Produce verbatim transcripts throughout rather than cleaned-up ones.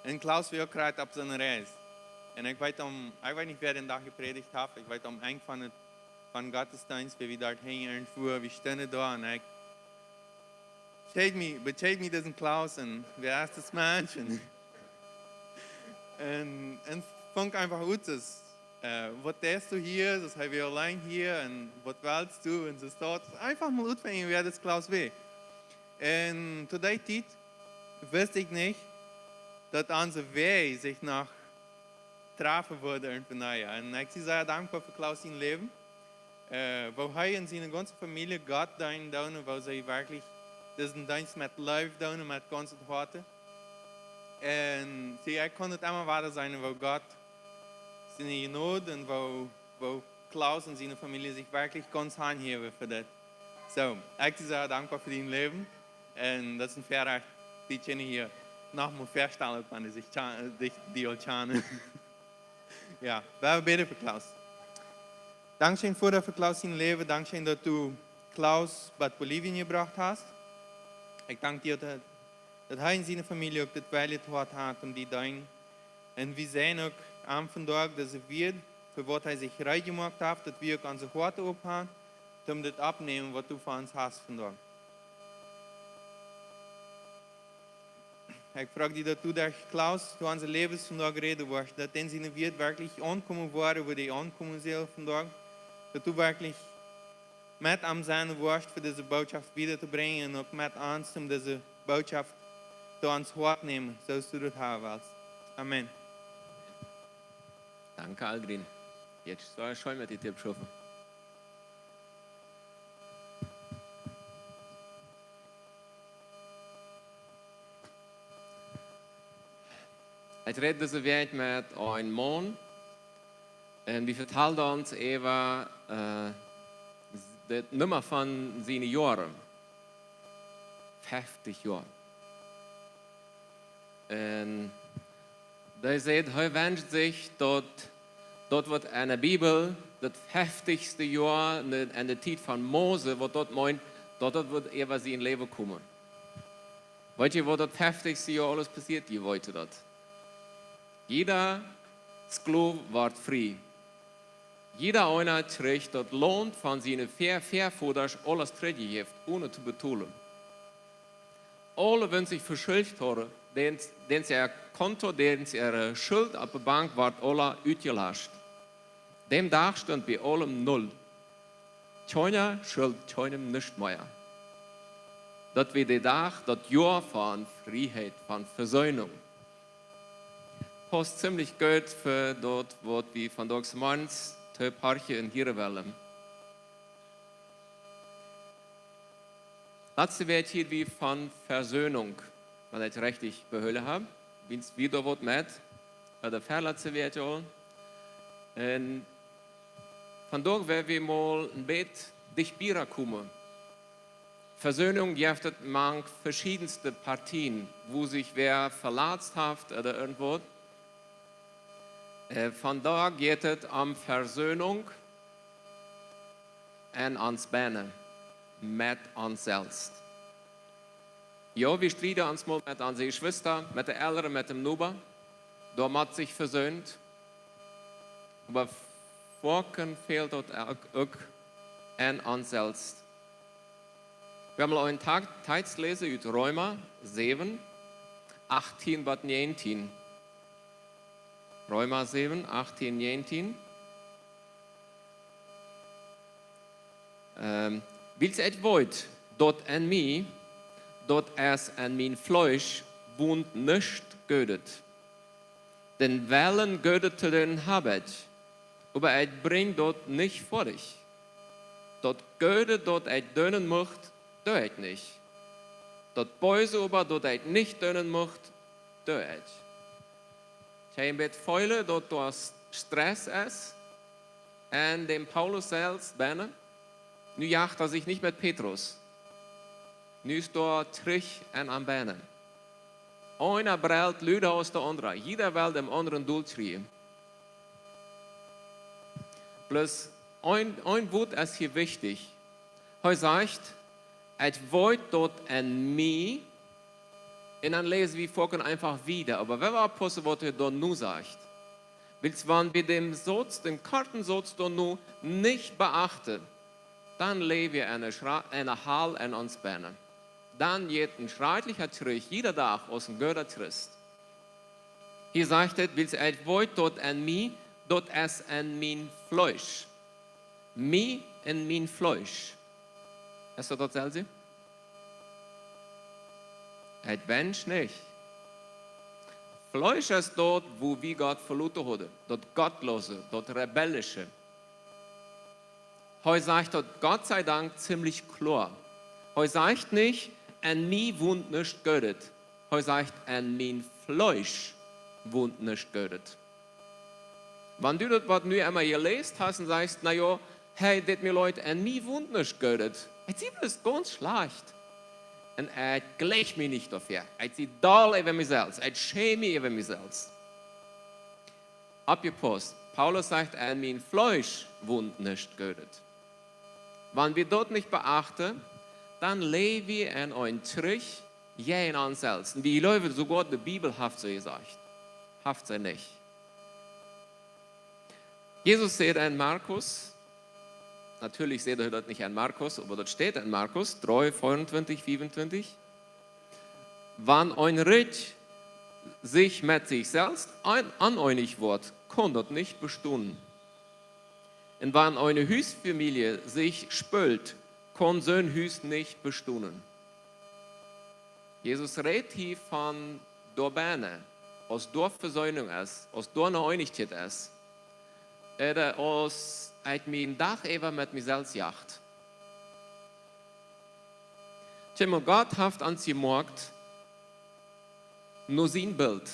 Un Klaus wia uk krakjt opp siene Reis. Un ekj weet om, ekj weet nich wäa dän Dach jeprädicht haft, ekj weet om Enj von, von Gottesdeenst, woo wie doa hinjen irjentwua, wie stunden doa un ekj bekjikjt mie, bekjikjt mie disen Klaus un wäa es dis Mensch? Un, un, un funk eefach ut, es, äh, waut deist du hia? Es, hee wia auleen hia un waut west du? Un soo daut eefach mol utfinjen, wäa dis Klaus wia. Un to dee Tiet wist ekj nich, daut onse Wäaj sikj noch trafen wudden irjentwan. Un ekj sie sea dankboa fa Klaus sien Läwen, äh, woo hee un siene gaunze Famielje Gott deenen doonen, woo see werkjlich disen Deenst met Leew doonen, met gaunzet Hoat. Un see, ekj kunn et emma wada seenen, woo Gott siene Jnod un woo, woo Klaus un siene Famielje sikj werkjlich gaunz hanjäwen fa dit. Soo, ekj sie sea dankboa fa dien Läwen. Un daut es een Väarajcht, dee Kjinja hia noch mol väastalen, wan dee sikj kja-, dee, dee aul kjanen. Jo, wie bäden fa Klaus. Dankscheen, Voda, fa Klaus sien Läwen. Dankscheen, daut du Klaus bat Bolivien jebrocht hast. Ekj dank die, daut, daut hee un siene Famielje uk daut welje Hoat haft, om die to deenen. Un wie seenen uk aun vondoag, daut es wieet, fa waut hee sikj reed jemoakt haft, daut wie uk onse Hoaten op haben, om dit opptonämen, waut du fa ons hast vondoag. Ekj froag die, daut du derch Klaus to onse Läwes vondoag räden woascht, daut dän siene Wieed werkjlich aunkomen woaren, wua dee aunkomen sellen vondoag, daut du werkjlich met am sennen woascht, fa dise Bootschoft wieda to brinjen un uk met ons, om dise Bootschoft to ons Hoat nämen, soo aus du daut haben west. Amen. Danke, Algrin. Jetzt soll ich schon mit die Tipp schaffen. Ekj räd dise Wäakj met een Maun un wie vetalen ons äwa, äh, de Numma von siene Joaren. Feftich Joa. Un dee sajcht, hee wenscht sikj, daut, daut waut enne Bibel daut feftichste Joa, enne, enne Tiet von Mose, waut daut meent, daut daut woat äwa sien Läwen komen. Weet jie, waut daut feftichste Joa aules passieet? Jie weeten daut. Jieda Sklow wort frie. Jieda eena kjrieech daut Launt von siene Väa-, Väavodasch aules trigjjejäft, onen to betolen. Aule, waut sikj veschuldicht hauden, dän, dän äa Konto, dän äare Schult opp de Bank wort aula utjelascht. Dän Dach stunt bie aulem null. Kjeena schult kjeenem nuscht mea. Daut wia de Dach, daut Joa von Frieheit, von Vesöhnunk. Paust ziemlich goot fa daut, waut wie vondoag zemorjes to horchen un hieren wellen. Latste Wäakj hieed wie von Vesöhnunk, wan ekj rajcht behoolen hab. Wiels wie doa waut met, äh, de väalatste Wäakj aul. Un vondoag woa wie mol een bät dichtbie komen. Vesöhnunk jeft et mank veschiedenste Partien, wua sikj wäa veletzt haft ooda irjentwaut. Äh, vondoag jeit et om Vesöhnunk en ons bennen, met ons selfst. Jo, wie strieden ons mol met onse Jeschwista, met de Elren, met dän Noba. Doa mott sikj vesöhnt. Oba foaken fält daut uk, uk en ons selfst. Wie haben mol een Ta-, Tekjst jeläsen ut Reema säwen, achtieen bat näajentieen. Reema säwen, achtieen, näajentieen. Ähm, wiels ekj weet, daut en mie, daut es en mien Fleesch, wont nuscht Goodet. Dän Wellen Goodet to doonen hab ekj, oba ekj brinj daut nich foadich. Daut Goode, daut ekj doonen mucht, doo ekj nich. Daut Beese oba, daut ekj nich doonen mucht, doo ekj. Ekj hab een bät Jefeel, daut doa Stress es. En dän Paulus selfst bennen. Nu jajcht hee sikj nich met Petrus. Nu es hee trigj en am bennen. Eena brellt luda aus de aundra. Jieda well dän aundren dol kjrieen. Bloos een, een Wuat es hia wichtich. Hee sajcht, ekj weet daut en mie, Un dan läsen wie foaken eefach wieda. Oba wie woaren oppaussen, waut hee doa nu sajcht. Wiels wan wie dän Sauz, dän korten Sauz doa nu nich beachten, dan läwen wie en eene Schra-, en eene Hal en ons bennen. Dan jeit een schrakjlicha Trigj, jieda Dach, aus een gooda Christ. Hee sajcht et, wiels ekj weet daut en mie, daut es en mien Fleesch. Mie un mien Fleesch. Es daut daut selwje? Ekj wensch nich. Fleesch es daut, wua wie Gott veloten haben. Daut Gottloose, daut Rebellische. Hee sajcht daut Gott sei Dank ziemlich kloa. Hee sajcht nich, en mie wont nuscht Goodet. Hee sajcht, en mien Fleesch wont nuscht Goodet. Wan du daut Wuat nu emol jeläst hast un sajchst, na jo, hey, dit mie Leet, en mie wont nuscht Goodet. Ekj sie bloos gaunz schlajcht. Un ekj jleich mie nich doafäa. Ekj sie doll äwa mie selfst. Ekj schäm mie äwa mie selfst. Oppjepausst, Paulus sajcht, en mien Fleesch wont nuscht Goodet. Wan wie daut nich beachten, dan läwen wie en een Trigj, jo, en ons selfst. Un wie jleewen soogoa, de Bibel haft soo jesajcht. Haft see nich. Jesus säd en Markus, natieelich säd hee daut nich en Markus, oba daut steit en Markus dree, vea un twintich, fiew un twintich: Wan een Rikj sikj met sikj selfst on-, oneenich woat, kaun daut nich bestonen. Un wan eene Husfamielje sikj spelt, kaun soon Hus nich bestonen. Jesus rät hia von doa bennen, aus doa Vesöhnung es, aus doa eene Eenichkjeit es, ooda aus ekj mie dän Dach äwa met mie selfst jach. Kjikj mol, Gott haft ons jemoakt no sien Bilt.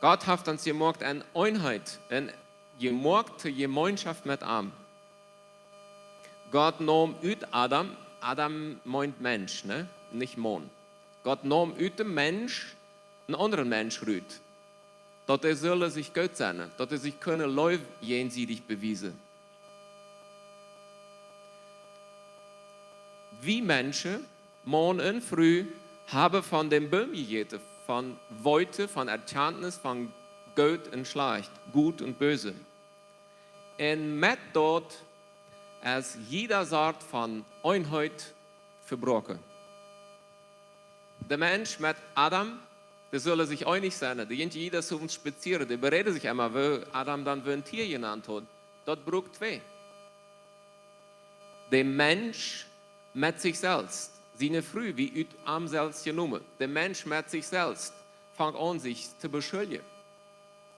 Gott haft ons jemoakt en Eenheit, en jemoakte Jemeenschoft met am. Gott naum ut Adam, Adam meent Mensch, ne? Nich Maun. Gott naum ut dän Mensch een aundren Mensch rut, daut dee sullen sikj goot sennen, daut dee sikj kjennen Leew jäajensiedich bewiesen. Wie Menschen, Maun un Fru, haben von dän Boom jejäten, von Weeten, von Erkenntnis, von Goot un Schlajcht, Gut un Beese. Un met daut es jieda Sort von Eenheit vebroaken. De Mensch met Adam, dee sullen sikj eenich sennen. Dee jinjen jieda Owent spazieren. Dee beräden sikj emma, woo Adam dan woat hia jenant haud. Daut brukt twee. De Mensch met sikj selfst. Siene Fru, wia ut am selfst jenomen. De Mensch met sikj selfst fangt aun, sikj to beschuljen.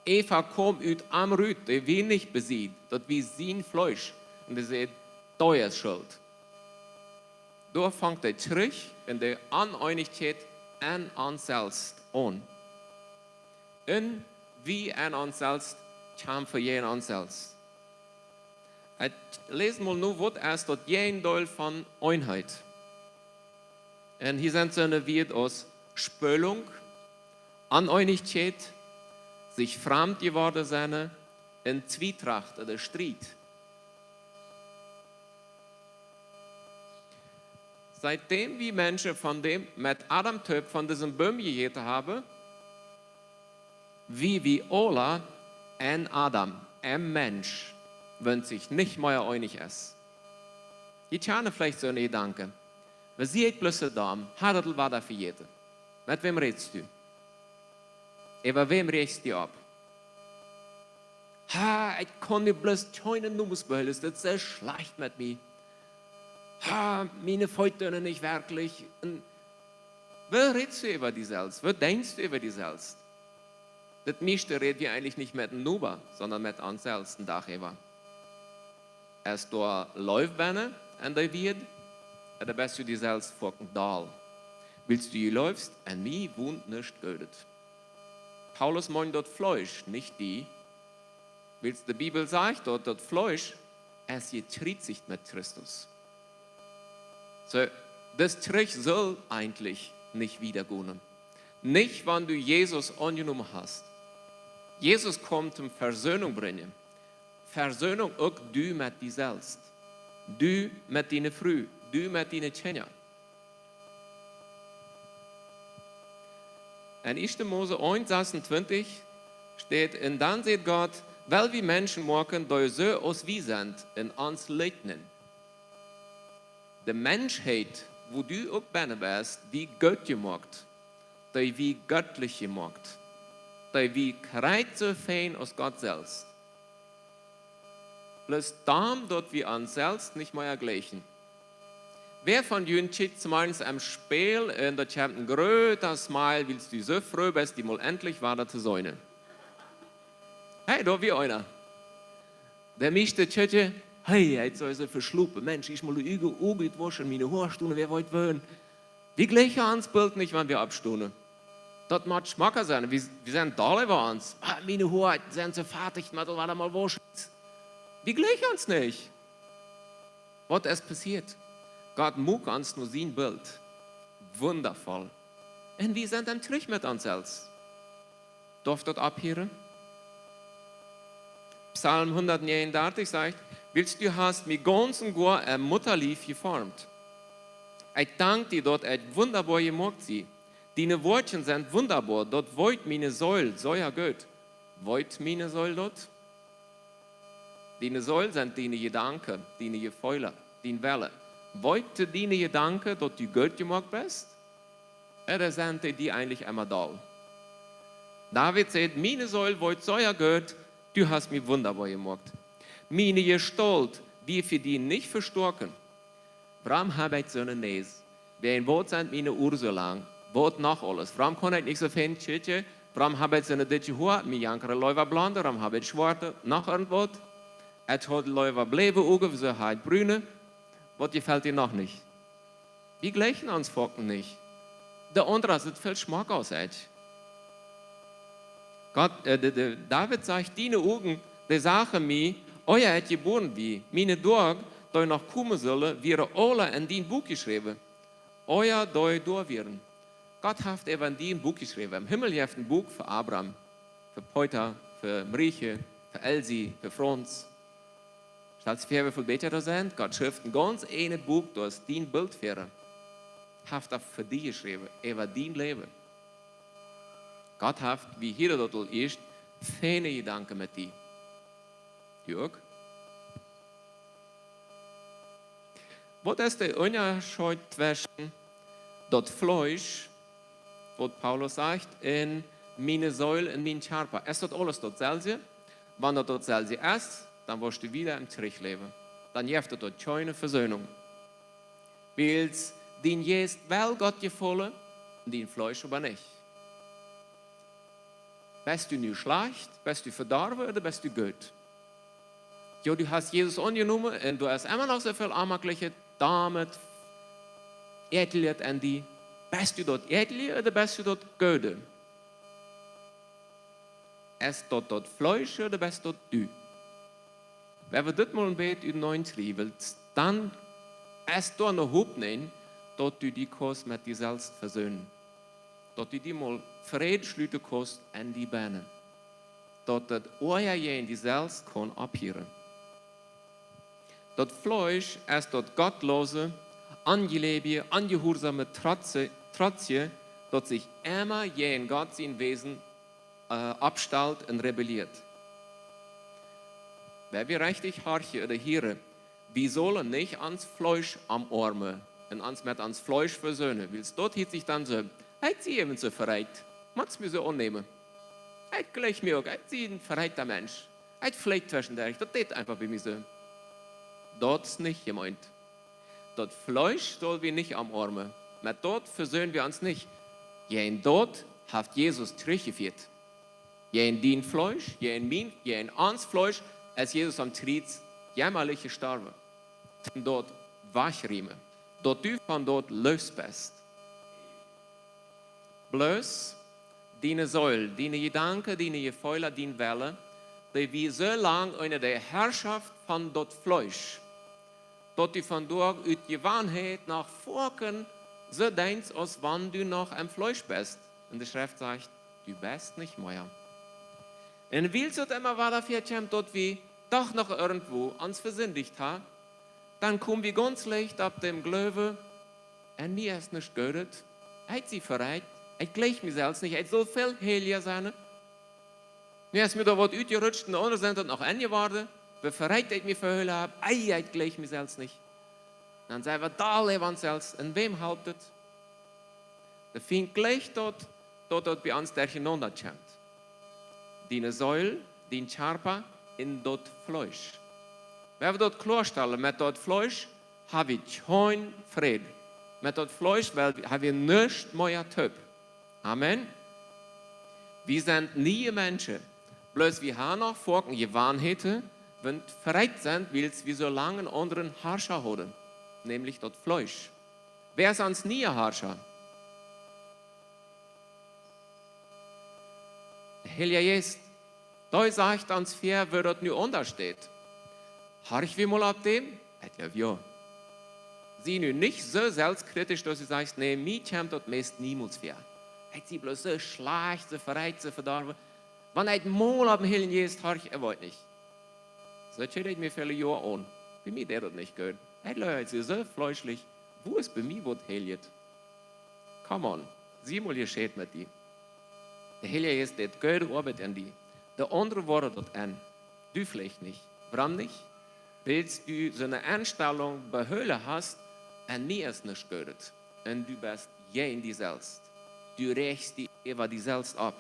Eva kjeem ut am rut, dee wia nich besied, daut wia sien Fleesch. Un dee säd, dee es schult. Doa fangt de Kjrich un de Oneenichkjeit en ons selfst aun. Un wie en ons selfst kjamfen, jäajen ons selfst. Ekj läs mol nu, waut es daut Jäajendeel von Eenheit? Un hia sent soone Wieed aus Spölunk, Oneenichkjeit, sikj framd jeworden sennen un Zwietracht ooda Striet. Siet däm wie Menschen von däm, met Adam toop von disen Boom jejäten haben, wia wie aula en Adam, em Mensch, wan sikj nich mea eenich es. Jie kjanen veleicht soone Jedanken. Woo sie ekj bloos soo domm, ha daut aul wada vejäten. Met wäm rätst du? Äwa wäm rätst du opp? Ha, ekj kaun mie bloos kjeene Nomes behoolen, daut es soo schlajcht met mie. Ha, miene Feet doonen nich werkjlich. Un woo rätst du äwa die selfst? Woo denkjst du äwa die selfst? Daut mieeschte räd wie eejentlich nich met een Noba, sonda met ons selfst dän Dach äwa. Es doa Leew bennen en dee Wieed, ooda best du die selfst foaken doll? Wiels du jleefst, en mie wont nuscht Goodet. Paulus meent daut Fleesch, nich die. Wiels de Bibel sajcht daut, daut Fleesch es jekjriezicht met Christus. Soo, daut Kjrich saul eejentlich nich wieda gonen. Nich, wan du Jesus aunjenomen hast. Jesus kjemt, om Vesöhnung brinjen. Vesöhnung uk du met die selfst. Du met diene Fru, du met diene Kjinja. En ieeschte Mose eent sasuntwintich steit: Un dan säd Gott: Well wie Menschen moaken, dee soo aus wie sent, un ons liekjnen. De Menschheit, wua du uk bennen best, wia goot jemoakt, dee wia gottlich jemoakt, dee wia krakjt soo fein aus Gott selfst. Bloos dan, daut wie ons selfst nich mea jlikjen. Wäa von junt kjikjt zemorjes em Spieejel un daut kjemt een groota Smile, wiels du soo froo best, die mol endlich wada to seenen? Hey, doa wia eena. De mieeschte kjikjen: Hey, ekj sie soo veschlopen. Mensch, ekj mott de Uagen, Uagen utwoschen, miene Hoa stonen, wäa weet woo. Wie jlikjen ons Bilt nich, wan wie oppstonen. Daut mott schmocka sennen. Wie, wie sent doll äwa ons. Ah, miene Hoa sent soo fattig, mott aul wada mol woschen. Wie jlikjen ons nich. Waut es passieet? Gott muak ons no sien Bilt. Wundavoll. Un wie sent dan trigj met ons selfst. Darf daut opphieren? Psalm hundatnegenundartich sajcht: Wiels du hast mie gaunz un goa em Muttalief jeformt. Ekj dank die, daut ekj wundaboa jemoakt sie. Diene Woakjen sent wundaboa, daut weet miene Seel sea goot. Weet miene Seel daut? Diene Seel sent diene Jedanken, diene Jefeelen, dien Wellen. Weet diene Jedanken, daut du goot jemoakt best? Ooda sent dee die eejentlich emma doll? David sajcht: Miene Seel weet sea goot, du hast mie wundaboa jemoakt. Miene Jestault wia fa die nich vestoaken. Wuarom hab ekj soone Näs? Wäajen waut sent miene Uaren soo lang? Waut noch aules? Wuarom kaun ekj nich soo fein kjikjen? Wuarom hab ekj soone dikje Hoa? Mie jankat leewa blonde, wuarom hab ekj schwoate? Noch irjentwaut? Ekj haud leewa bleeke Uagen, soo ha ekj brune. Waut jefelt die noch nich? Wie jlikjen ons foaken nich. De aundra sitt väl schmocka aus ekj. Gott, äh, de, de, David sajcht: Diene Uagen, dee sagen mie, ea ekj jebuaren wia. Miene Doag, dee noch komen sullen, wieren aula en dien Buak jeschräwen, ea dee doa wieren. Gott haft äwa die een Buak jeschräwen. Em Himmel jeft een Buak fa Abraham, fa Peter, fa Marieke, fa Elsie, fa Franz. Stalst du väa, woo väl bäta daut es? Gott schrift een gaunz eenet Buak, daut es dien Bilt, wäa haft daut fa die jeschräwen, äwa dien Läwen. Gott haft, wie hieren daut aul ieescht, feine Jedanken met die. Du uk? Waut es de Unjascheet tweschen daut Fleesch, waut Paulus sajcht, un miene Seel un mien Kjarpa? Es daut aules daut selwje? Wan daut daut selwje es, dan woascht du wada em Trigjläwen. Dan jeft daut doa kjeene Vesöhnung. Wiels dien Jeist well Gott jefaulen, dien Fleesch oba nich. Best du nu schlajcht? Best du vedorwen ooda best du goot? Jo, du hast Jesus aunjenomen un du hast emma noch soo väl onmaklichkje doamet jedeelt en die. Best du daut jedeelt ooda best du daut goot? Es daut daut Fleesch ooda best daut du? Wan wie dit mol een bät utenaunda kjrieen, dan es doa ne Hopninj, daut du die kaust met die selfst vesöhnen. Daut du die mol Fräd schluten kaust en die bennen. Daut daut Oaja jäajen die selfst kaun opphieren. Daut Fleesch es daut gottloose, onjleewje, onjehuarsome, trotze-, trotzje, daut sikj emma jäajen Gott sien Wäsen, äh, oppstalt un rebellieet. Wan wie rechtich horchen ooda hieren, wie sellen nich ons Fleesch omoarmen un ons met ons Fleesch vesöhnen, wiels daut hieet sikj dan soo: Ekj sie äwent soo verekjt, motst mie soo aunnämen. Ekj jlikj mie uk, ekj sie een verekjta Mensch. Ekj fleek tweschendurch, daut deit eefach bie mie soo. Daut es nich jemeent. Daut Fleesch sell wie nich omoarmen. Met daut vesöhn wie ons nich. Jäajen daut haft Jesus trigjjefieet. Jäajen dien Fleesch, jäajen mien, jäajen ons Fleesch es Jesus aum Kjriez jämmalich jestorwen. Toom daut wajchriemen. Daut du von daut loos best. Bloos diene Seel, diene Jedanken, diene Jefeelen, dien Wellen, dee wia soo lang unja de Herrschaft von daut Fleesch, daut du von doa ut Jewanheit noch foaken soo denkjst, aus wan du noch em Fleesch best. Un de Schreft sajcht, du best nich mea. Un wiels daut emma wada väakjemt, daut wie doch noch irjentwua ons vesindicht haben, dan komen wie gaunz leicht opp dän Gloowen: En mie es nuscht Goodet, ekj sie verekjt, Ekj jleich mie selfst nich. Ekj sull väl heilja sennen. Nu es mie doa waut utjerutscht un de aundre sent daut noch enjeworden. Woo verrekjt ekj mie vehoolen hab. Ei, ekj jleich mie selfst nich. Dan sent wie doll äwa ons selfst. Un wäm halpt et? De Fient jleicht daut, daut daut bie ons derchenaunda kjemt. Diene Seel, dien Kjarpa un daut Fleesch. Wan wie daut kloastalen, met daut Fleesch hab wie kjeen Fräd. Met daut Fleesch, well, hab wie nuscht mea toop. Amen. Wie sent niee Menschen. Bloos wie haben noch foaken Jewanheiten, waut verrekjt sent, wiels wie soo lang eenen aundren Harscha hauden, nämlich daut Fleesch. Wäa es ons niea Harscha? De Heilja Jeist. Dee sajcht ons väa, woo daut nu aundasch steit. Horch wie mol opp däm? Ekj jleew, jo. Sie nu nich soo selfstkritisch, daut du sajchst: "Nä, mie kjemt daut meist niemols väa. Ekj sie bloos soo schlajcht, soo verrekjt, soo vedorwen. Wan ekj mol opp dän Heiljen Jeist horch, ekj weet nich." Soo kjikj ekj mie väle Joaren aun. Bie mie deed daut nich goot. Ekj jleew, ekj sie soo fleeschlich. Woo es bie mie waut Heiljet? Come on, sie mol jescheit met die. De Heilja Jeist deed goode Oabeit en die. De aundre woaren daut en. Du veleicht nich. Wuarom nich? Wiels du soone Enstalunk behoolen hast, en mie es nuscht Goodet. Un du best jäajen die selfst. Du rechst die äwa die selfst opp.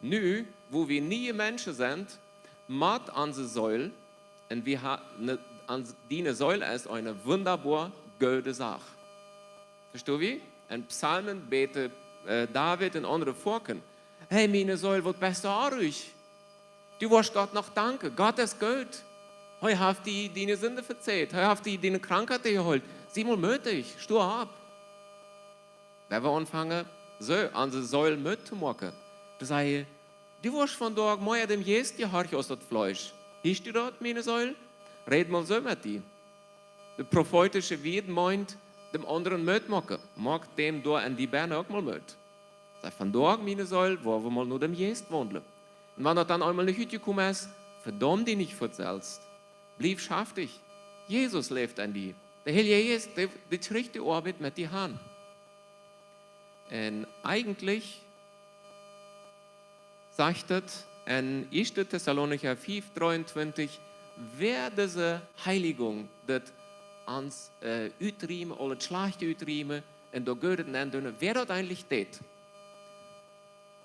Nu, wua wie niee Menschen sent, mott onse Seel, un wie ha-, ne, ons, diene Seel es eene wundaboa goode Sach. Vestonen wie? En Psalmen bät, äh, David un aundre foaken: "Hey, miene Seel, waut best du onruhich? Du woascht Gott noch danken. Gott es goot. Hee haft die diene Sinden vejäft. Hee haft die diene Krankheiten jeheelt. Sie mol mootich, sto opp." Wan wie aunfangen, soo, onse Seel Moot to moaken, to sajen: "Du woascht vondoag mea däm Jeist jehorchen aus daut Fleesch. Hieescht du daut, miene Seel? Räd mol soo met die." De profeetische Wieed meent, däm aundren Moot moaken. Moak däm doa en die bennen uk mol Moot. Saj: "Vondoag, miene Seel, woa wie mol no däm Jeist waundlen. Un wan daut dan eemol nich utjekomen es, vedaum die nich fa die selfst. Bliew schaftich. Jesus läft en die." De Heilja Jeist, dee, dee kjricht de Oabeit met die han. Un eejentlich sajcht et en ieeschte Tessalonicha fiew dreeuntwintich, wäa dise Heiligung, daut ons, äh, utriemen, aul daut Schlajchte utriemen un daut Goode nenn doonen, wäa daut eejentlich deit.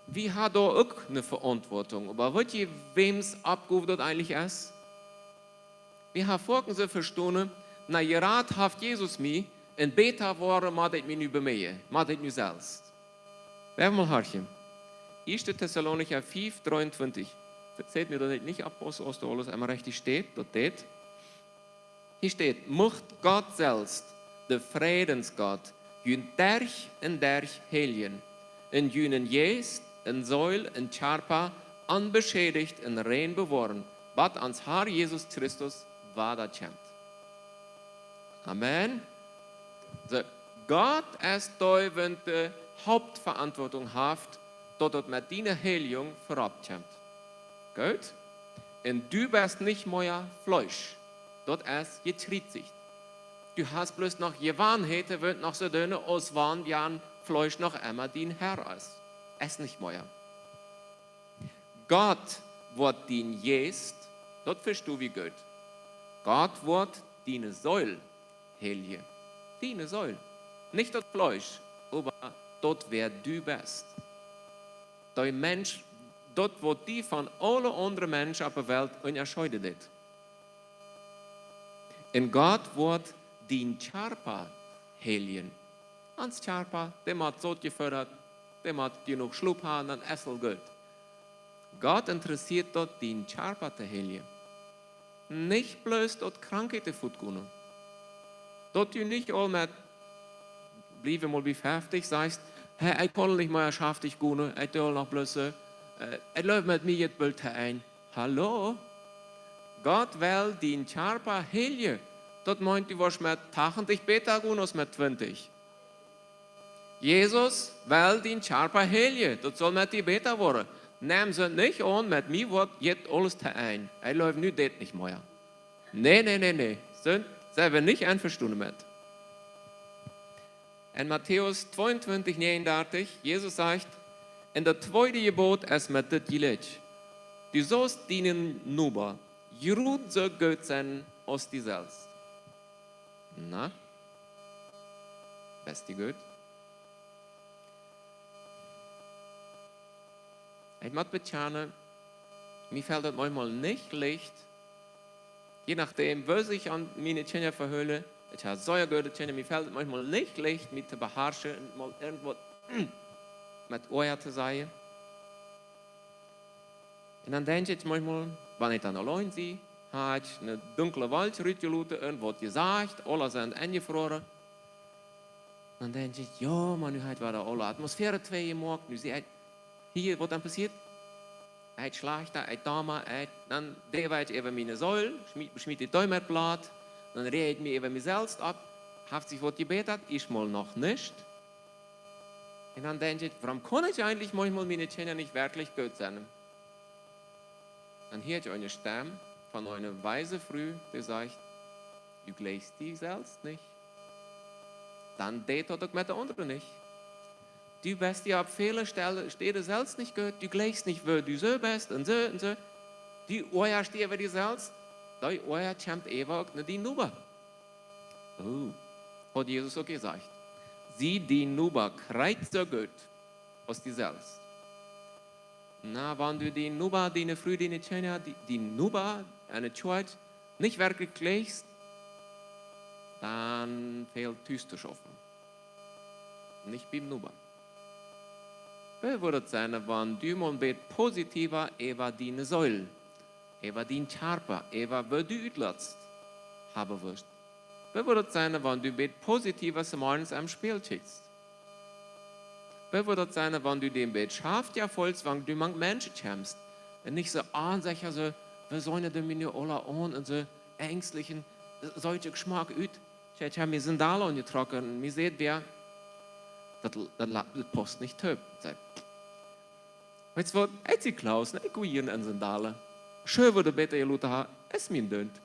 Wie haben doa uk eene Veauntwuatunk, oba weet jie, wäms Oppgow daut eejentlich es? Wie haben foaken soo vestonen: "Na, jerat haft Jesus mie, un bäta woaren mott ekj mie nu bie mie, mott ekj nu selfst." Wan wie mol horchen. Ieeschte Tessalonicha fiew dreeuntwintich. Vejät mie, daut ekj nich oppauss, aus daut aules emma rajcht steit, daut deit. Hia steit: "Mucht Gott selfst, de Frädensgott, junt derch un derch heiljen, un junen Jeist un Seel un Kjarpa onbeschädicht un rein bewoaren, bat ons Har Jesus Christus wada kjemt." Amen. Soo, Gott es dee, waut de Hauptveauntwuatunk haft, daut daut met diene Heiljunk verropp kjemt. Goot? Un du best nich mea Fleesch. Daut es jekjriezicht. Du hast bloos noch Jewanheiten, waut noch soo doonen, aus wan jun Fleesch noch emma dien Herr es. Es nich mea. Gott woat dien Jeist, daut vestonen wie goot. Gott woat diene Seel heiljen. Diene Seel. Nich daut Fleesch, oba daut, wäa du best. Dee Mensch, daut, waut die von aule aundre Menschen opp de Welt unjascheeden deit. Un Gott woat dien Kjarpa heiljen. Ons Kjarpa, dee mott saut jefoodat, dee mott jenuach Schlop haben, dan es aul goot. Gott interessieet daut, dien Kjarpa to heiljen. Nich bloos daut Krankheiten fuatgonen. Daut du nich aul met, bliew wie mol bie feftich, sajchst: "Hey, ekj kaun nich mea schaftich gonen, ekj doo noch bloos, äh, ekj jleew, met mie jeit daut boolt to Enj." Hallo? Gott well dien Kjarpa heiljen. Daut meent, du woascht met tachentich bäta gonen aus met twintich. Jesus well dien Kjarpa heiljen. Daut saul met die bäta woaren. Nemm daut nich aun, met mie woat jeit aules to Enj. Ekj jleew, nu deit nich mea. Nä, nä, nä, nä. Soo, Sent wie nich envestonen met? En Matäus tweeuntwintich negenundartich, Jesus sajcht: "Un daut tweede Jebot es met dit jlikj: Du saust dienen Noba jrod soo goot sennen aus die selfst." Na? Best du goot? Ekj mott bekjanen, mie felt daut maunchmol nich leicht, je nodäm, woo ekj aun miene Kjinja vehool, ekj hab sea goode Kjinja, mie felt daut maunchmol nich leicht, mie to beharschen un mol irjentwaut met Oaja to sajen. Un dan denkj ekj maunchmol, wan ekj dan auleen sie, hab ekj eene dunkle Wolkj rutjeloten un waut jesajcht, aules es enjefroaren. Dan denkj ekj, jo, mau nu haft wada aule Atmosphäre twei jemoakt, nu sie ekj hia, waut dan passieet? Ekj schlajchta, ekj doma, ekj, dan dee weit äwa miene Seel, schmiet, schmiet dee Däum met Blaut, dan räd ekj mie äwa mie selfst opp, haft sikj waut jebätat, es mol noch nich. Un dan denkj ekj, wuarom kaun ekj eejentlich maunchmol miene Kjinja nich werkjlich goot sennen? Dan hia ekj eene Stemm von eene weise Fru, dee sajcht: "Du jlikjst die selfst nich. Dan deit daut uk met de aundre nich. Du best die opp väle Stelle, Städen selfst nich goot. Du jlikjst nich, woo du soo best un soo un soo. Du oajast die äwa die selfst. Dee Oaja kjemt äwa uk no dien Noba." Oh, haud Jesus uk jesajcht: "Sie dien Noba krakjt soo goot aus die selfst." Na, wan du dien Noba, diene Fru, diene Kjinja, die, dien Noba, eene Kjoakj, nich werkjlich jlikjst, dan fält tus to schaufen. Nich biem Noba. Woo wudd daut sennen, wan du mol een bät positiwa äwa diene Seel, äwa dien Kjarpa, äwa woo du utlatst, haben wurscht? Woo wudd daut sennen, wan du een bät positiwa zemorjes aum Spieejel kjikjst? Woo wudd daut sennen, wan du dän bät schaftja feelst, wan du mank Menschen kjemst? Un nich soo onsecha, soo, woo seenen dee mie nu aula aun un soo enjstlich un, äh, seenen uk schmock ut. Ekj, ekj hab mie Sandalen aunjetrocken un mie sajcht wäa, daut, daut la-, daut pausst nich toop. Saj: "Weetst waut, ekj sie Klaus, nä, ekj go jieren en Sandalen. Scheen, woo du bäta jeloten hast, es mie dunt.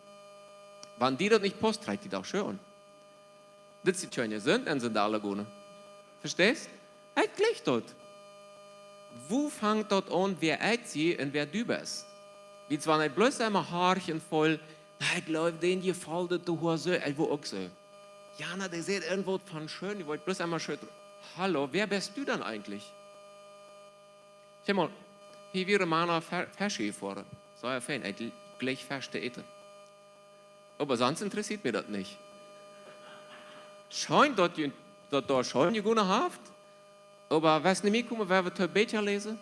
Wan die daut nich pausst, trakj die doch scheen aun." Dit es kjeene Sind, en Sandalen gonen. Vesteist? Ekj jlikj daut. Woo fangt daut aun, wäa ekj sie un wäa du best? Wiels wan ekj bloos emma horch un feel, na, ekj jleew, dän jefelt daut to Hus, ekj well uk soo. Jo, na, dee sajcht irjentwaut von scheen, dee woat bloos emma scheen. Hallo, wäa best du dan eejentlich? Kjikj mol, hia wieren Mana Fe-, Fesch jefoaren. Sea fein, ekj jlikj Fesch to äten. Oba sonst interessieet mie daut nich. Scheen daut jie, daut doa scheen jegonen haft, oba waut nu mie kjemt, wan wie to Bäd läsen,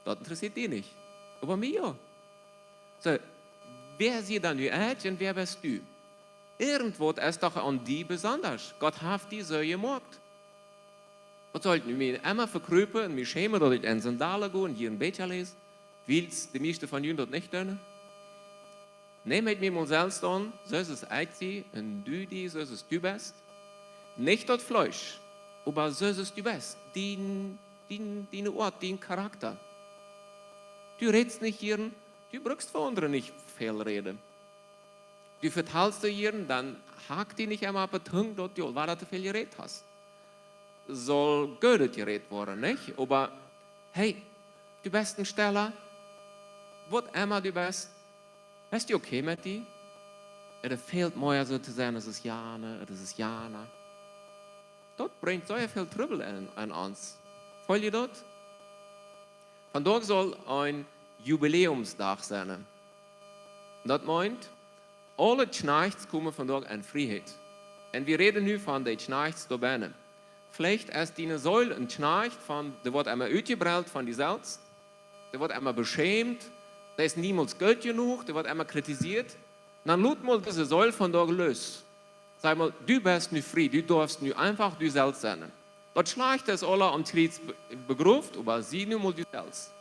daut interessieet die nich. Oba mie jo. Soo, wäa sie dan nu ekj un wäa best du? Irjentwaut es doch aun die besonda. Gott haft die soo jemoakt. Waut saul ekj nu mie emma vekrupen un mie schämen, daut ekj en Sandalen go un hia en Bäd läs, wiels de mieeschte von junt daut nich doonen? Nämt mie mol selfst aun, soo aus ekj sie, un du die, soo aus du best. Nich daut Fleesch, oba soo aus du best. Dien, dien, diene Oat, dien Charakta. Du rätst nich jieren, du brukst fa aundre nich väl räden. Du vetalst die jieren, dan hak die nich emma opp de Tung, daut du aul wada to väl jerät hast. Saul goot jerät woaren, nich? Oba, hey, du best een Stella, waut emma du best, best du okay met die? Daut fält mea soo to sennen, daut es jo, nä, daut es jo, nä. Daut brinjt sea väl Trubbel aun, aun ons. Feelt jie daut? Vondoag saul een Jubiläumsdach sennen. Daut meent, aule Kjnajchts komen vondoag en Frieheit. Un wie räden nu von de Kjnajchts doa bennen. Veleicht es diene Seel een Kjnajcht von, dee woat emma utjebrellt von die selfst, dee woat emma beschämt, dee es niemols goot jenuach, dee woat emma kritisiert. Dan lot mol dise Seel vondoag loos. Saj mol, du best nu frie, du darfst nu eefach du selfst sennen. Daut Schlajchte es aula aum Kjriez be-, begroft, oba sie nu mol du selfst.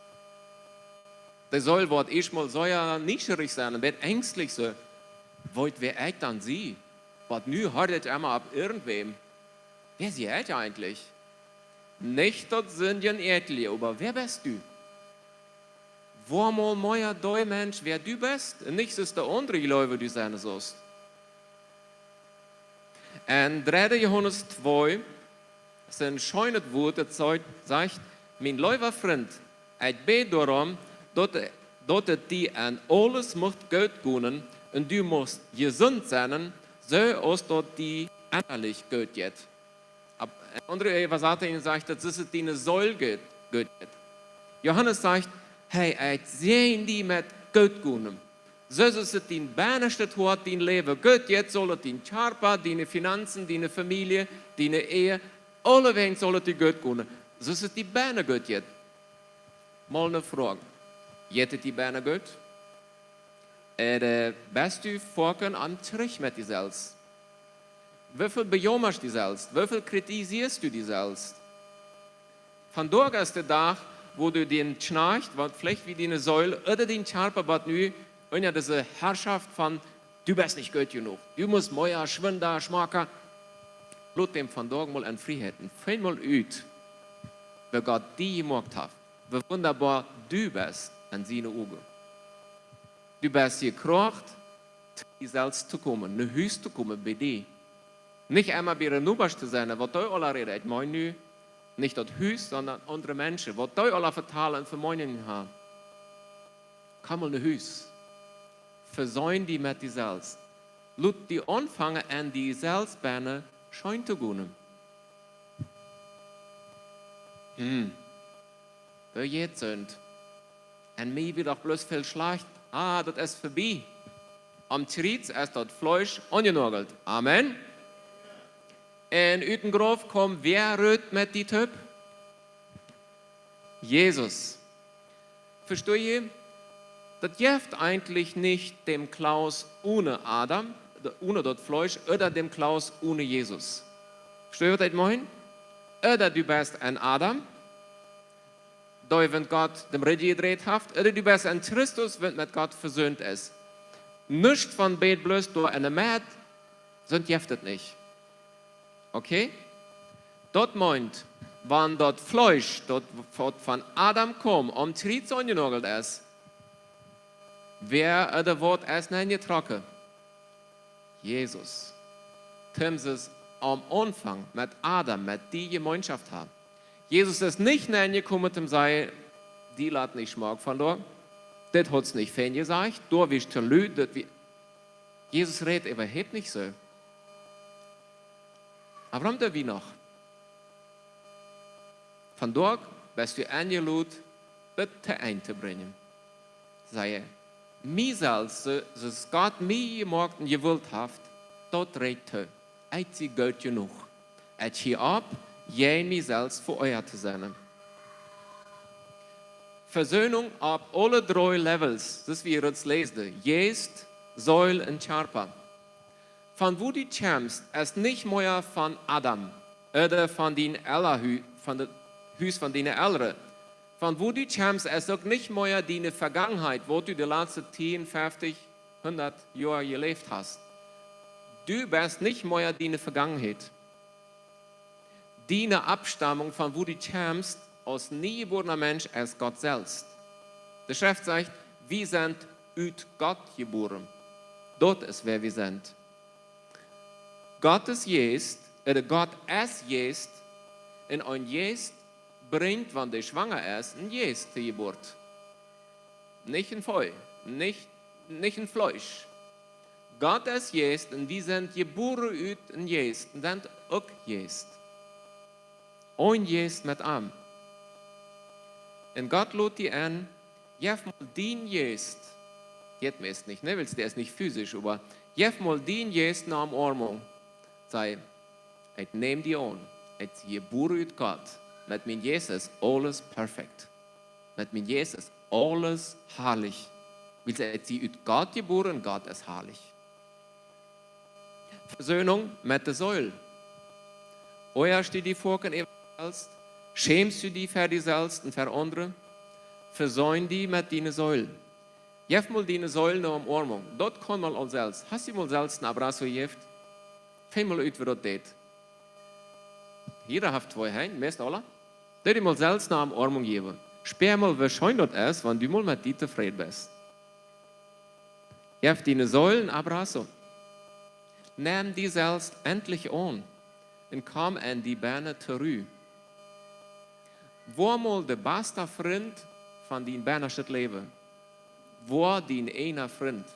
Dee Seel woat ieescht mol sea nieschierich sennen un woat enjstlich sennen. Woat, wäa ekj dan sie? Waut nu, hia ekj emma opp irjentwäm. Wäa sie ekj eejentlich? Nich daut sent jie eejentlich, oba wäa best du? Woa mol mea dee Mensch, wäa du best, un nich soo aus de aundre jleewen, du sennen saust. En dredde Johanes twee, es een scheenet Wuat, daut sajcht, sajcht: "Mien leewa Frint, ekj bäd doaromm, daut, daut et die en aules mucht goot gonen un du muchst jesunt sennen, soo aus daut die ennalich goot jeit." Opp eene aundre Äwasatunk sajcht daut, daut es diene Seel goot, goot jeit. Johanes sajcht: "Hey, ekj säajen die met goot gonen." Soo aus et dien bennastet Hoat, dien Läwen goot jeit, saul et dien Kjarpa, diene Finanzen, diene Famielje, diene Ehe, aulewäajen saul et die goot gonen. Soo aus et die bennen goot jeit. Mol eene Froag. Jeit et die bennen goot? Ooda best du foaken aum Kjrich met die selfst? Woo väl bejaumaust du die selfst? Woo väl kritisieescht du die selfst? Vondoag es de Dach, wua du dän Kjnajcht, waut veleicht wie diene Seel ooda dän Kjarpa, waut nu unja dise Harschoft von: "Du best nich goot jenuach, du motst mea, schwinda, schmocka." Lot däm vondoag mol en Frieheit, un finj mol ut, woo Gott die jemoakt haft, woo wundaboa du best en siene Uagen. Du best jekroacht, to die selfst to komen, no Hus to komen, bie die. Nich emma bie de Nobasch to sennen, waut dee aula räden. Ekj meen nu nich daut Hus, sonda aundre Menschen, waut dee aula vetalen un Vemeenen haben. Komm mol no Hus. Veseenen die met die selfst. Lot die aunfangen, en die selfst bennen scheen to gonen. Hm. Woo jeit et? En mie wia doch bloos väl schlajcht. Ah, daut es verbie. Aum Kjriez es daut Fleesch aunjenagelt. Amen. Un ut dän Grauf kjeem wäa rut met die toop? Jesus. Vestoh jie? Daut jeft eejentlich nich dän Klaus onen Adam, de-, onen daut Fleesch, ooda dän Klaus onen Jesus. Vestoh jie, waut ekj meen? Ooda du best een Adam, dee, wan Gott dän Rigjen jedreit haft, ooda du best een Christus, wan met Gott veseent es. Nuscht von beid bloos doa enne Medd, soont jeft et nich. Okay? Daut meent, wan daut Fleesch, daut waut von Adam kjeem, aum Kjriez aunjenagelt es, wäa ooda waut es nenjetrocken? Jesus. Toom see aum Aunfank met Adam, met die Jemeenschoft haben. Jesus es nich nenjekomen toom sajen: "Die lat nich schmock von doa. Dit haft nich fein jesajcht, doa wia to lud, daut wie." Jesus rät äwahaupt nich soo. Oba wuarom doo wie noch? Vondoag best du enjelot, daut to Enj to brinjen. Saj: "Mie selfst, soo, soo aus Gott mie jemoakt un jewult haft, daut rieekjt too. Ekj sie goot jenuach. Ekj hia opp, jäajen mie selfst veoajat to sennen." Vesöhnung opp aule dree Levels, daut es, woo wie daut läsen. Jeist, Seel un Kjarpa. Von wua du kjemst, es nich mea von Adam, ooda von dien Elren Hu-, von daut Hus von diene Elren. Von wua du kjemst, es uk nich mea diene Vegangenheit, wua du de latste tieen, feftich, hundat Joa jeläft hast. Du best nich mea diene Vegangenheit. Diene Aufstammung, von wua du kjemst, aus niejebuarna Mensch, es Gott selfst. De Schreft sajcht: "Wie sent ut Gott jebuaren." Daut es, wäa wie sent. Gott es Jeist, ooda Gott es Jeist, un een Jeist brinjt, wan dee schwanga es, een Jeist to Jeburt. Nich een Fleesch, nich, nich een Fleesch. Gott es Jeist un wie sent jebuaren ut een Jeist un sent uk Jeist. Een Jeist met am. Un Gott lot die en: "Jeff mol dien Jeist." Jeit meist nich, nä, wiels dee es nich physisch, oba jeff mol dien Jeist ne Omoarmunk. Saj: "Ekj näm die aun. Ekj sie jebuaren ut Gott. Met mien Jeist es aules perfekt. Met mien Jeist es aules harlich. Wiels ekj sie ut Gott jebuaren, Gott es harlich." Vesöhnung met de Seel. Oajasch du die foaken äwa die selfst? Schämst du die fa die selfst un fa aundre? Veseen die met diene Seel. Jeff mol diene Seel ne Omoarmunk. Daut kaun mol aul selfst. Hast du mol selfst een abrazo jejäft? Finj mol ut, woo daut jeit. Jieda haft twee Henj, meist aula. Doo die mol selfst ne Omoarmunk jäwen. Spia mol, woo scheen daut es, wan du mol met die tofräd best. Jeff diene Seel een abrazo. Nemm die selfst endlich aun un komm en die bennen to Ru. Woa mol de basta Frint von dien bennastet Läwen. Woa dien eena Frint.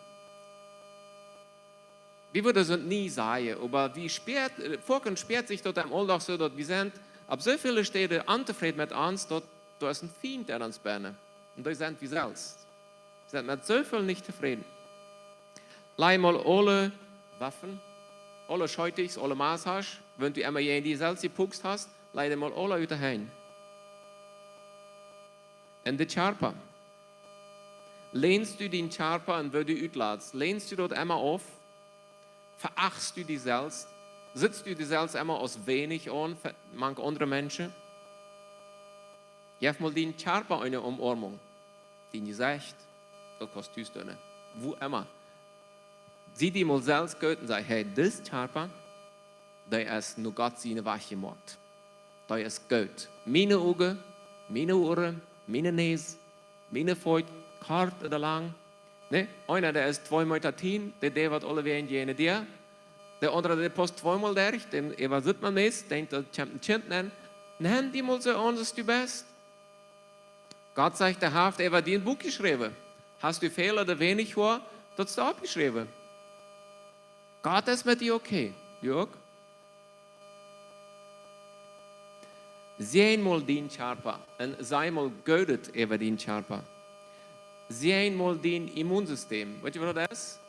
Wie wudden daut nie sajen, oba wie späat, foaken späat sikj daut em Auldach soo, daut wie sent opp soo väle Städen ontofräd met ons, daut doa es een Fient en ons bennen. Un daut sent wie selfst. Wie sent met soo väl nich tofräd. Laj mol aule Waffen, aule Scheetichs, aule Massasch, wan du emma jäajen die selfst jepukst hast, laj dee mol aule ut de Henj. Un de Kjarpa. Läst du dien Kjarpa un woo du utlatst? Läst du daut emma auf? Veachtst du die selfst? Sitst du die selfst emma aus weinich aun, ve-, mank aundre Menschen? Jeff mol dien Kjarpa eene Omoarmunk. Dien Jesecht, daut kaust du doonen. Woo emma. Sie die mol selfst goot un saj: Hey, dis Kjarpa, dee es no Gott sienen Wajch jemoakt. Dee es goot. Miene Uagen, miene Uaren, miene Näs, miene Feet, kort ooda lang. Nä, eena, dee es twee Meeta tieen, dee deit waut aulewäajen jäajen die. De aundra, dee paust tweemol derch, dän äwasitt maun meist, denkjt, daut kjemt een Kjint nenn. Nemm die mol soo aun, aus du best. Gott sajcht, dee haft äwa dien Buak jeschräwen. Hast du väl ooda weinich Hoa, daut es oppjeschräwen. Gott es met die okay. Du uk? Säajen mol dien Kjarpa un saj mol Goodet äwa dien Kjarpa. Säajen mol dien Immunsystem. Weetst du, waut daut es?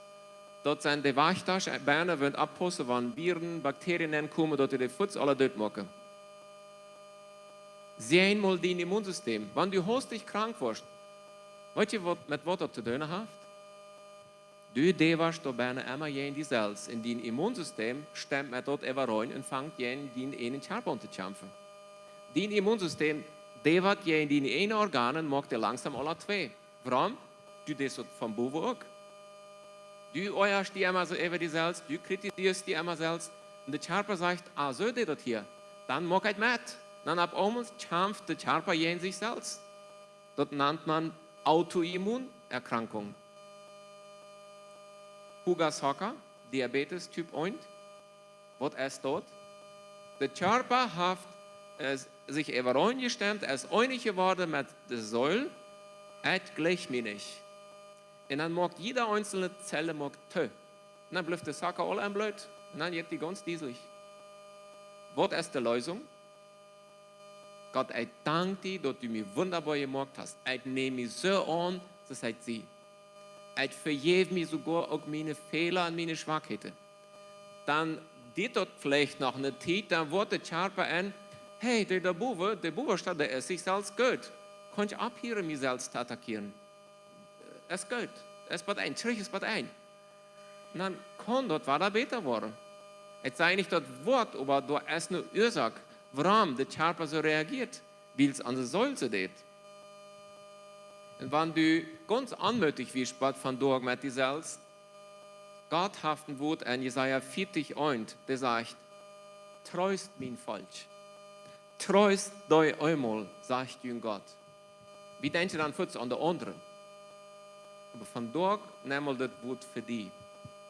Daut sent de Wajchtasch bennen, waut oppaussen, wan Viren, Bakterien nenn komen, daut dee fuaz aule doot moaken. Säajen mol dien Immunsystem. Wan du hastich krank woascht, weetst du, waut, met waut daut to doonen haft? Du deist doa bennen emma jäajen die selfst. Un dien Immunsystem stemt met daut äwarein un fangt jäajen dien eenen Kjarpa aun to kjamfen. Dien Immunsystem deit waut jäajen diene eenen Organen, moakt dee langsom aula twee. Wuarom? Du deist daut von bowen uk. Du oajascht die emma soo äwa die selfst, du kritisieescht die emma selfst. Un de Kjarpa sajcht: Ah, soo deit daut hia. Dan moak ekj met. Dan opp eemol kjamft de Kjarpa jäajen sikj selfst. Daut nant maun Autoimmunerkrankung. Hoaga Zocka, Diabetes Typ eent. Waut es daut? De Kjarpa haft, eh, sikj äwarein jestemt, es eenich jeworden met de Seel, et jlikjt mie nich. Un dan moakt jieda eensje Zell moakt too. Un dan blift de Zocka aul em Bloot. Un dan jeit dee gaunz dieslich. Waut es de Leesunk? Gott, ekj dank die, daut du mie wundaboa jemoakt hast. Ekj näm mie soo aun, soo aus ekj sie. Ekj vejeff mie soogoa uk miene Fäla un miene Schwakheiten. Dan diet daut veleicht noch eene Tiet, dan woat de Kjarpa en: Hey, dee doa bowen, dee bowen steit, dee es sikj selfst goot. Kaun ekj opphieren, mie selfst to attackieren? Es goot. Es bie eent, trigj es bie eent. Un dan kaun daut wada bäta woaren. Ekj saj nich daut woat, oba doa es eene Uasoak, wuarom de Kjarpa soo reagieet, wiels onse Seel soo deit. Un wan du gaunz onmootich best vondoag met die selfst, Gott haft een Wuat en Jesaja vieetich eent, dee sajcht: Treest mien Volkj. Treest dee eemol, sajcht jun Gott. Wie denkjen dan fuaz aun de aundre. Oba vondoag nemm mol dit Wuat fa die.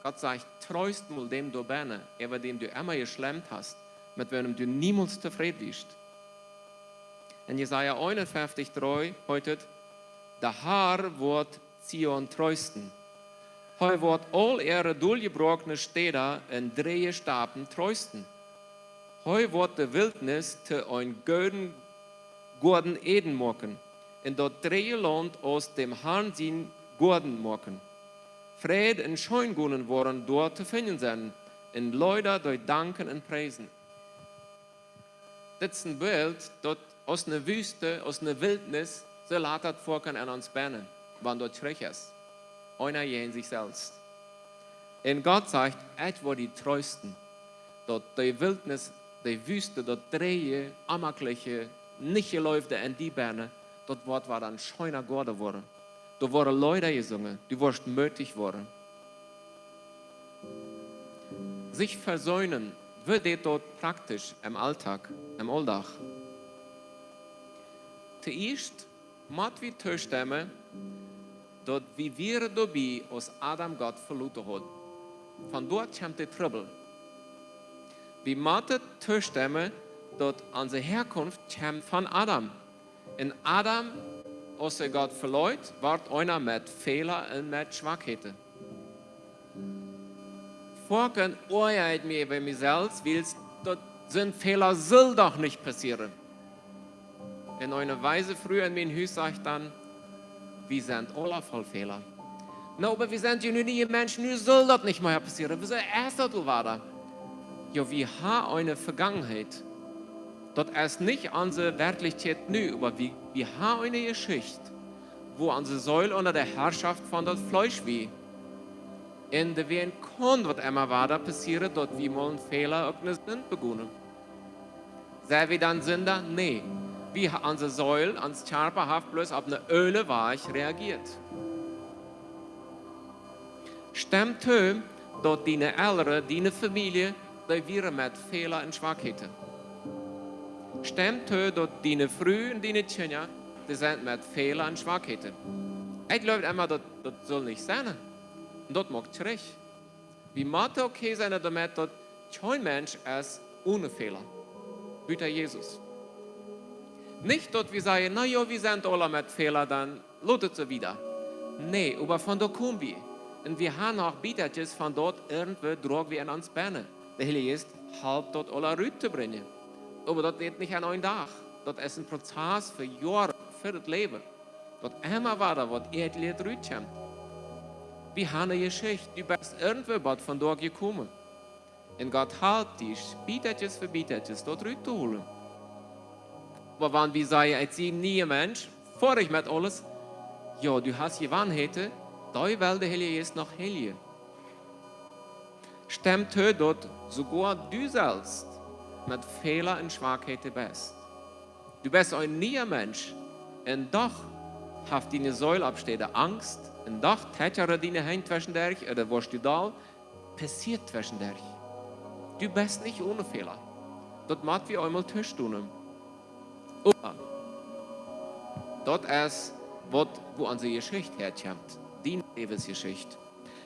Gott sajcht: Treest mol däm doa bennen, äwa däm du emma jeschlemmt hast, met wäm du niemols tofräd best. En Jesaja eenunfeftich dree heet et: De Herr woat Zion treesten. Hee woat aul äare doljebroakne Städa un dreeje Stapen treesten. Hee woat de Wiltnis to een gooden Goaden Eden moaken, un daut dreeje Launt aus däm Herrn sien Goaden moaken. Fräd un Scheengonen woaren doa to finjen sennen, un Leeda, dee danken un priesen. Dit es een Bilt, daut aus eene Wüste, aus eene Wiltnis, soo lat daut foaken en ons bennen, wan daut trigj es. Eena jäajen sikj selfst. Un Gott sajcht: Ekj woa die treesten. Daut dee Wiltnis, dee Wüste, daut dreeje, onjemakliche, nich jeleefde en die bennen, daut woat wada een scheena Goaden woaren. Doa woaren Leeda jesungen, du woascht mootich woaren. Sikj vesöhnen, woo jeit daut praktisch em Auldach, em Auldach? Toieescht mott wie toostemmen, daut wie wieren doabie, aus Adam Gott veloten haud. Von doa kjemt de Trubbel. Wie motten toostemmen, daut onse Häakunft kjemt von Adam. Un Adam, aus hee Gott veleet, wort eena met Fäla un met Schwakheiten. Foaken oaja ekj mie bie mie selfst, wiels daut soon Fäla sull doch nich passieren. Un eene weise Fru en mien Hus sajcht dan: "Wie sent aula voll Fäla." "Na, oba wie sent je nu niee Menschen, nu sull daut nich mea passieren. Woo es daut aul wada?" Jo, wie haben eene Vergangenheit. Daut es nich onse Werkjlichkjeit nu, oba wie, wie haben eene Jeschicht, wua onse Seel unja de Herrschaft von daut Fleesch wia. Un doawäajen kaun waut emma wada passieren, daut wie mol een Fäla uk ne Sind begonen. Sent wie dan Sinda? Nä. Wie ha-, onse Seel, ons Kjarpa haft bloos opp ne oole Wajch reagieet. Stemm too, daut diene Elren, diene Famielje, dee wieren met Fäla un Schwakheiten. Stemm too, daut diene Fru un diene Kjinja, dee sent met Fäla un Schwakheiten. Ekj jleew emma, daut, daut sull nich sennen. Un daut moakt trigj. Wie motten okay sennen doamet, daut kjeen Mensch es one Fäla. Buta Jesus. Nich daut wie sajen: "Na jo, wie sent aula met Fäla, dan lot et soo wieda." Nä, oba von doa komen wie. Un wie haben noch Bietakjes von daut irjentwoo droag wie en ons bennen. De Heilje Jeist halpt daut aula rut to brinjen. Oba daut jeit nich aun eenen Dach. Daut es een Prozess fa Joaren, fa daut Läwen. Daut emma wada waut ea jleet rutkjemt. Wie haben ne Jeschicht, du best irjentwoo waut von doa jekomen. Un Gott halpt die, Bietakjes fa Bietakjes, daut rut to holen. Oba wan wie sajen: "Ekj sie een niea Mensch, foadich met aules", jo, du hast Jewanheiten, dee well de Heilje Jeist noch heiljen. Stemm too, daut soogoa du selfst met Fäla un Schwakheiten best. Du best een niea Mensch, un doch haft diene Seel opp Städen Angst, un doch tjatjren diene Henj tweschen derch, ooda woascht du doll, passieet tweschen derch. Du best nich one Fäla. Daut mott wie eemol tostonen. Oba daut es waut, wua onse Jeschicht häakjemt. Diene Läwensjeschicht.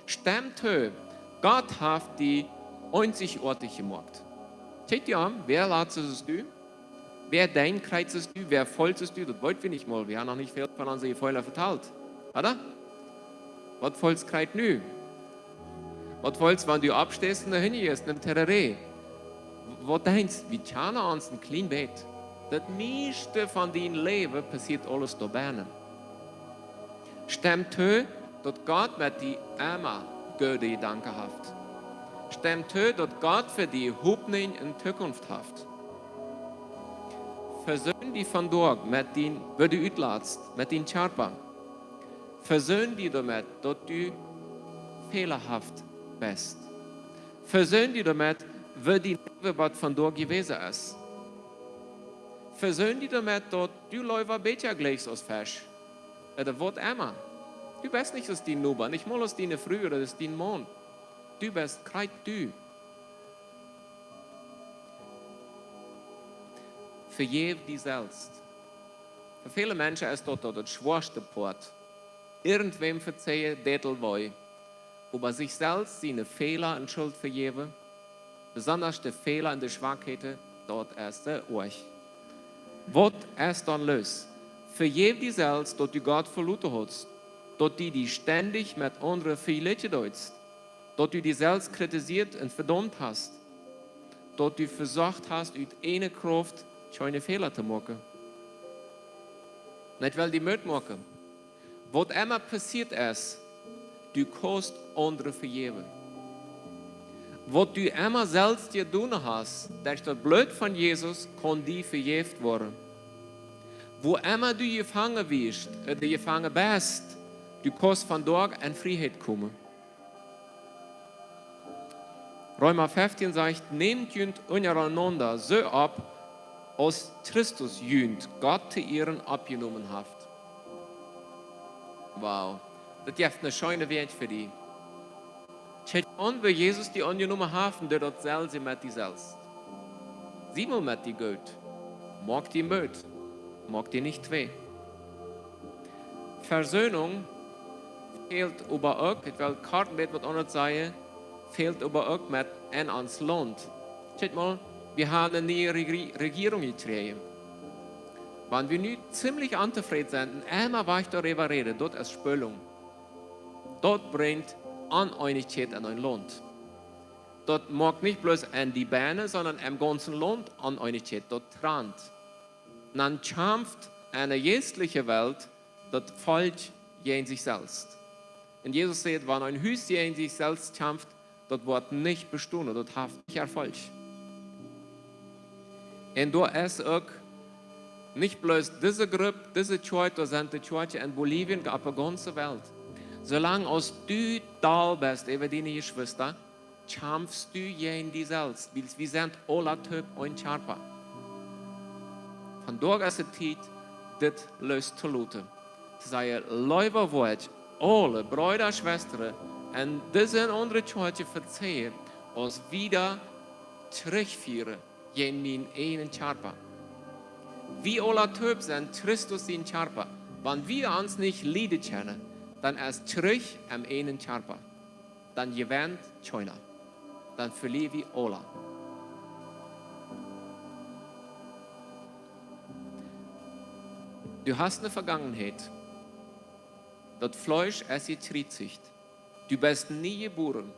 Stemm too, Gott haft die eenzigoatich jemoakt. Kjikj die aun, wäa lat soo es du? Wäa denkjt krakjt soo es du? Wäa feelt soo es du? Daut weet wie nich mol. Wie haben noch nich väl von onse Jefeelen vetalt. Ooda? Waut feelst krakjt nu? Waut feelst, wan du oppsteist un doa hinjeist, em Tereré? Waut denkjst, wie kjennen ons een kjlien bät? Daut mieeschte von dien Läwen passieet aules doa bennen. Stemm too, daut Gott met die emma goode Jedanken haft. Stemm too, daut Gott fa die Hopninj un Zukunft haft. Vesöhn die vondoag met dien, woo du utlatst, met dien Kjarpa. Vesöhn die doamet, daut du fäljahaft best. Vesöhn die doamet, woo dien Läwen waut vondoag jewast es. Vesöhn die doamet, daut du leewa Bätja jlikjst aus Fesch. Ooda waut emma. Du best nich aus dien Noba, nich mol aus diene Fru ooda aus dien Maun. Du best krakjt du. Vejeff die selfst. Fa väle Menschen es daut, daut daut schwoaste Poat. Irjentwäm vezeien deit aul wee. Oba sikj selfst siene Fäla un Schult vejäwen, besonda de Fäla un de Schwakheiten, daut es sea oajch. Waut es dan loos? Vejeff die selfst, daut du Gott veloten hast, daut du die stendich met aundre vejlikjen deetst, daut du die selfst kritisiert un vedaumt hast, daut du vesocht hast, ut eejne Krauft kjeene Fäla to moaken. Un ekj well die Moot moaken. Waut emma passieet es, du kaust aundre vejäwen. Waut du emma selfst jedonen hast, derch daut Bloot von Jesus kaun die vejäft woaren. Wua emma du jefangen wieescht, ooda jefangen best, du kaust vondoag en Frieheit komen. Reema feftieen sajcht: "Nämt junt unjarenaunda soo opp, aus Christus junt Gott to Ieren oppjenomen haft." Wow, daut jeft eene scheene Wäaj fa die. Kjikj aun, woo Jesus die aunjenomen haft, un doo daut selwje met die selfst. Sie mol met die goot. Moak die Moot. Moak die nich twei. Vesöhnung fält oba uk, ekj well kort een bät waut aundret sajen, fält oba uk met en ons Launt. Kjikj mol, wie haben eene niee Regi-, Regierung jekjräajen. Wan wie nu ziemlich ontofräd sent un emma wajch doaräwa räden, daut es Spölunk. Daut brinjt Oneenichkjeit en een Launt. Daut moakt nich bloos en die bennen, sonda em gaunzen Launt Oneenichkjeit, daut trant. Dan kjamft en de jeistliche Welt daut Volkj jäajen sikj selfst. Un Jesus sajcht, wan een Hus jäajen sikj selfst kjamft, daut woat nich bestonen, daut haft nich Erfolg. Un doa es uk nich bloos dise Grupp, dise Kjoakj, doa sent de Kjoakjen en Bolivien, opp de gaunze Welt. Soo lang aus du doll best äwa diene Jeschwista, kjamfst du jäajen die selfst, wiels wie sent aula toop een Kjarpa. Vondoag es de Tiet, dit loostoloten. To sajen, leewa woat aule Breeda, Schwestren, en dise un aundre Kjoakjen vezeien, aus wie doa trigjfieren jäajen mienen eenen Kjarpa. Wie aula toop sent Christus sien Kjarpa. Wan wie ons nich lieden kjennen, dan es Kjrich em eenen Kjarpa. Dan jewennt kjeena. Dan velieren wie aula. Du hast eene Vegangenheit. Daut Fleesch es jekjriezicht. Du best nie jebuaren.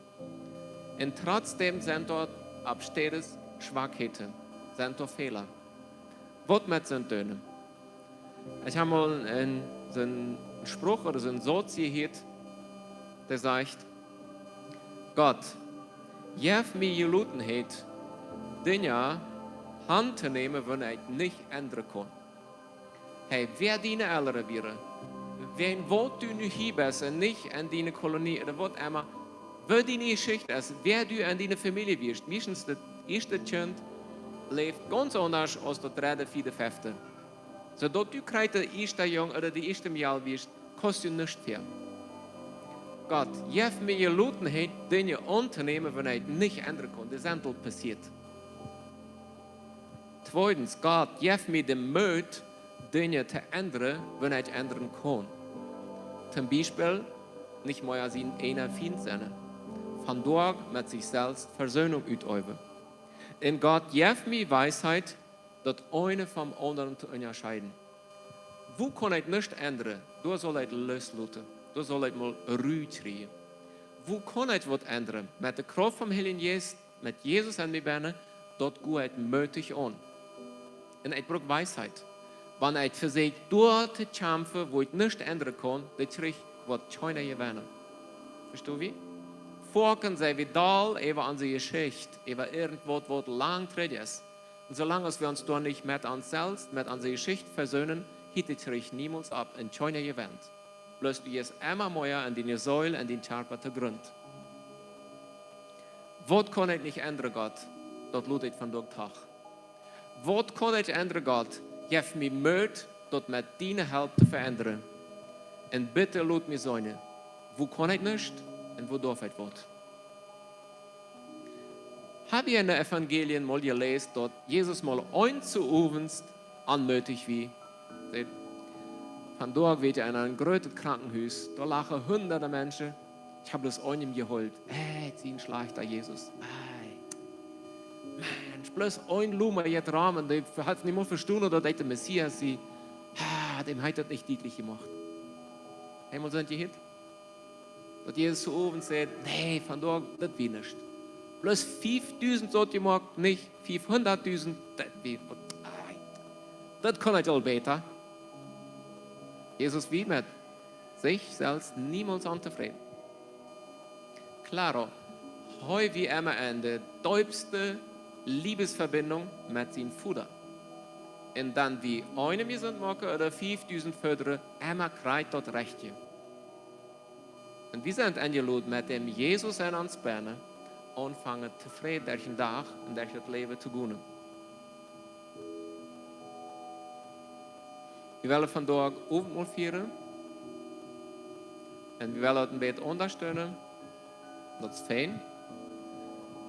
Un trotzdäm sent doa opp Städen Schwakheiten, sent doa Fäla. Waut met soont doonen? Ekj hab mol een, soon Spruch ooda soon Sauz jehieet, dee sajcht: Gott, jeff mie Jelotenheit, Dinja auntoneemen, wan ekj nich endren kaun. Hey, wäa diene Elren wieren, wäajen waut du nu hia best un nich en diene Kolonie ooda waut emma, woo diene Jeschicht es, wäa du en diene Famielje wieescht, meistens daut ieeschte Kjint läft gaunz aundasch aus daut dredde, vieede, fefte. Soo daut du krakjt de ieeschte Jung ooda de ieeschte Mejal wieescht, kaust du nuscht fäa. Gott, jeff mie Jelotenheit, Dinja auntoneemen, wan ekj nich endren kaun. Dee sent aul passieet. Tweedens, Gott, jeff mie dän Moot, Dinja to endren, wan ekj endren kaun. Toom Biespel, nich mea sien eenen Fient sennen. Vondoag met sikj selfst Vesöhnung uteewen. Un Gott, jeff mie Weisheit, daut eene vom aundren to unjascheiden. Wua kaun ekj nuscht endren? Doa saul ekj loosloten. Doa saul ekj mol Ru kjrieen. Wua kaun ekj waut endren? Met de Krauft vom Heiljen Jeist, met Jesus en mie bennen, daut go ekj mootich aun. Un ekj bruck Weisheit. Wan ekj vesäkj doa to kjamfen, wua ekj nuscht endren kaun, daut kjrich waut kjeena jewennen. Vestonen wie? Foaken sent wie doll äwa onse Jeschicht, äwa irjentwaut, waut lang trigj es. Un soo lang aus wie ons doa nich met ons selfst, met onse Jeschicht vesöhnen, hilt de Kjrich niemols opp un kjeena jewennt. Bloos du jeist emma mea en diene Seel, en dien Kjarpa to Grunt. Waut kaun ekj nich endren, Gott? Daut lot ekj vondoag doch. Waut kaun ekj endren, Gott? Jeff mie Moot, daut met diene Help to veendren. Un bitte lot mie seenen, wua kaun ekj nuscht un wua darf ekj waut? Hab jie en de Evangelien mol jeläst, daut Jesus mol eent Owents onmootich wia? Seet, vondoag wia ekj en een grootet Krankenhus, doa lagen hunderte Menschen. Ekj hab bloos eenem jeheelt. Ey, ekj sie een schlajchta, Jesus. Ey. Mensch, bloos een Loma jeit rom un dee haft nich mol vestonen, daut ekj de Messias sie. Ah, däm haft daut nich dietlich jemoakt. Eemol sent jie hia? Daut Jesus soo Owent sajcht: "Nä, vondoag, daut wia nuscht. Bloos fiefdusent sent jemoakt, nich fiefhundatdusent, daut wia, ai, daut kaun ekj aul bäta." Jesus wia met sikj selfst niemols ontofräd. Klaro, hee wia emma en de deepste Liebesverbindung met sienen Voda. Un dan, wie eenem jesunt moaken ooda fiefdusent föddren, emma krakjt daut rajchte. Un wie sent enjelot, met däm Jesus en ons bennen aunfangen, tofräd derch dän Dach un derch daut Läwen to gonen. Wie wellen vondoag Owentmol fieren. Un wie wellen daut een bät aundasch doonen. Daut es fein.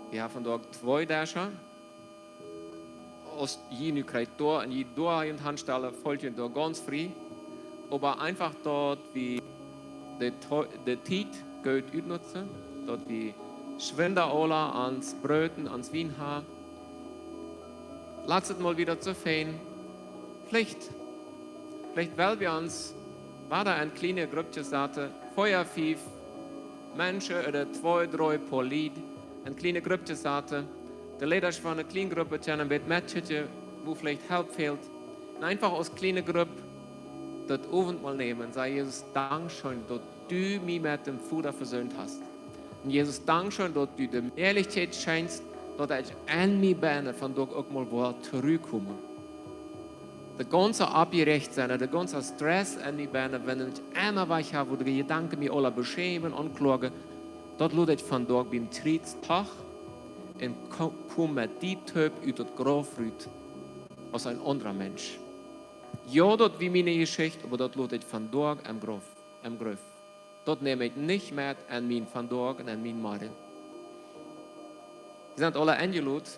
Wie haben vondoag twee Deschen. Aus jie nu krakjt doa un jie doa june Haunt stalen, feelt jie doa gaunz frie. Oba eefach daut wie de To-, de Tiet goot utnutzen, daut wie Schwind aula ons Broot un ons Wien ha. Lat et mol wada soo fenn. Veleicht, veleicht well wie ons wada en kjliene Gruppkjes saten, fia, fief Menschen ooda twee, dree poa Lied, en kjliene Gruppkjes saten. De Leida von de kjliene Grupp kjennen met kjikjen, wua veleicht Help fält. Un eefach aus kjliene Grupp daut Owentmol nämen un sajen: Jesus, dankscheen, daut du mie met däm Voda vesöhnt hast. Un Jesus, dankscheen, daut du de Mäajlichkjeit schenkjst, daut ekj en mie bennen vondoag uk mol woa trigj komen. De gaunze Oppjeräajtheit, de gaunze Stress en mie bennen, wan ekj emma wajch ha, wua de Jedanken mie aula beschämen un ankloagen, daut lot ekj vondoag biem Kjriez toch un ko-, kom met die toop ut daut Grauf rut aus een aundra Mensch. Jo, daut wia miene Jeschicht, oba daut lot ekj vondoag em Grauf, em Grauf. Daut näm ekj nich met en mien vondoag un en mien Morjen. Jie sent aula enjelot,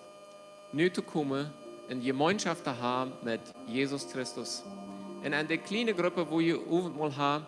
nu to komen un Jemeenschoft to haben met Jesus Christus. Un en de kjliene Gruppen, wua jie Owentmol haben,